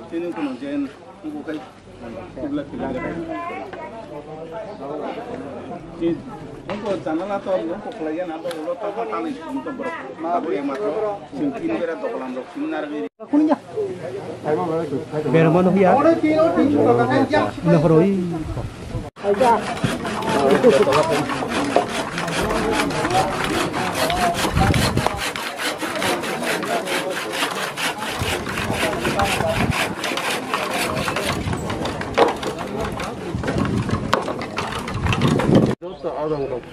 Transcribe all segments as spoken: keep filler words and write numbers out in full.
Tini kono jen, nungko kai, kubla kubla. Ti, nungko janala to, nungko khlaiya na to, ulo tamo tani, nungko borok. Abo ya matro, sing tin bera doklam rok, sing nar beri. Berma no ya. Ina horo i. Joto adang rok,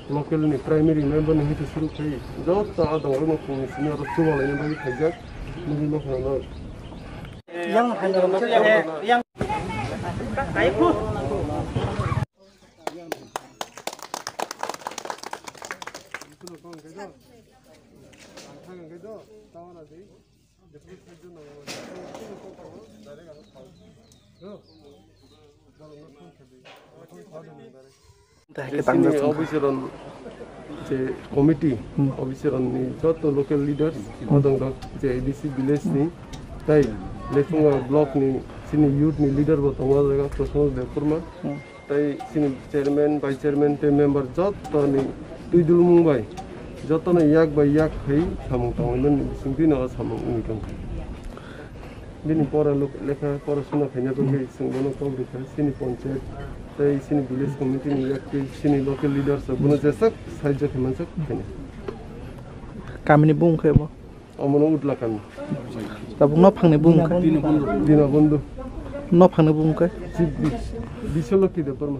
local ni primary member ni hwnkhe suru khai, joto adang rok no phung ni simi aro chuba laina bagwi khaijak, nini nokha no. Yang hai yang. Officer on je committee, officer on ni joto local leaders, adang rok je A D C village ni, tai Lefunga block ni chini youth ni leader bo tongo jaga Cosmos Debbarma. Tai chini chairman, vice chairman tei member joto ni twi dulmung bai joto no yak bai yak khai samung tangwi mani bising twi no samung wngwi tong. Bini pora luk-, lekha pora suna khaina bagwi chwng bono kok rikha, chini panchayat tei chini village committee ni yak twi chini local leaders rok bono jeswk sahajyo khaimani khaina. Kamini bung khe bo? Omono Utla kami. Tabuk nophangni bung khe? Dina Bondhu. Nophangni bung khe? Chief Bi-, Biswalokhi Debbarma.